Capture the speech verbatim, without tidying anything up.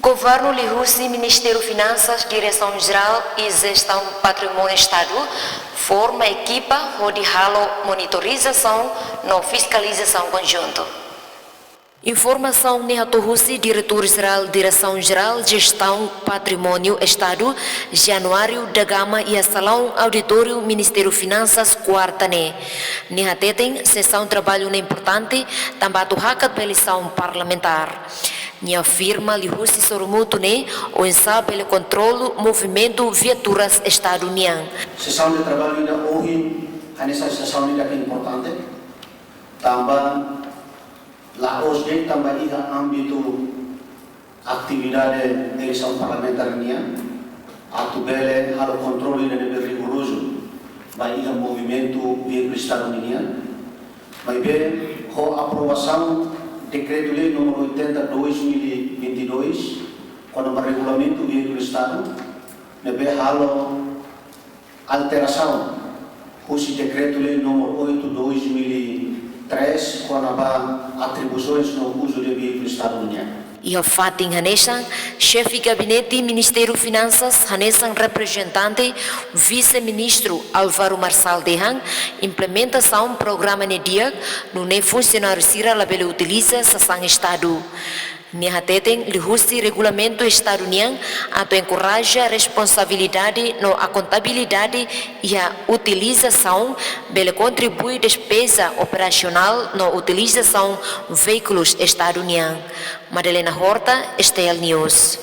Governu liuhusi Ministériu Finansas, Diresaun Jerál i Jestaun Patrimóniu Estadu forma ekipa hodi halo monitorizasaun no fiskalizasaun konjuntu. Informasaun ne'e hato'o husi Diretór Jerál Diresaun Jerál Jestaun Patrimóniu Estadu, Januário da Gama, iha salaun auditóriu Ministériu Finansas, kuarta ne'e. Nia hateten, sesaun traballu ne'e importante tanba atu hakat ba eleisaun parlamentár. Nia afirma liuhusi sorumutu ne'e oinsá bele kontrolu movimentu viaturas Estadu nian. Sesaun de traballu ida ohin, hanesan sesaun ida ke importante, tanba la'ós de'it tanba iha ámbitu atividade eleisaun parlamentár nian, atu bele halo kontrolu ida ne'ebé rigorozu ba iha movimentu veíkulu Estadu nian. Maibé ho aprovasaun Dekretu-Lei número oitenta dois mil e vinte e dois, kona-ba regulamentu veíkulu Estadu, ne'ebé halo alterasaun husi Dekretu-Lei número oito dois mil e três, kona-ba atribuisoens no uzu de veíkulu Estadu nian. Iha fatin hanesan, Xefe Gabinete Ministériu Finansas hanesan reprezentante Vise-Ministru Álvaro Marçal dehan, implementasaun programa ne'e di'ak, nune'e funsionáriu sira labele utiliza sasán Estadu. Nia hateten, liuhusi regulamentu Estadu nian atu enkoraja responsabilidade no akontabilidade iha utilizasaun, bele kontribui despeza operasionál no utilizasaun veíkulus Estadu nian. Madalena Horta, S T L News.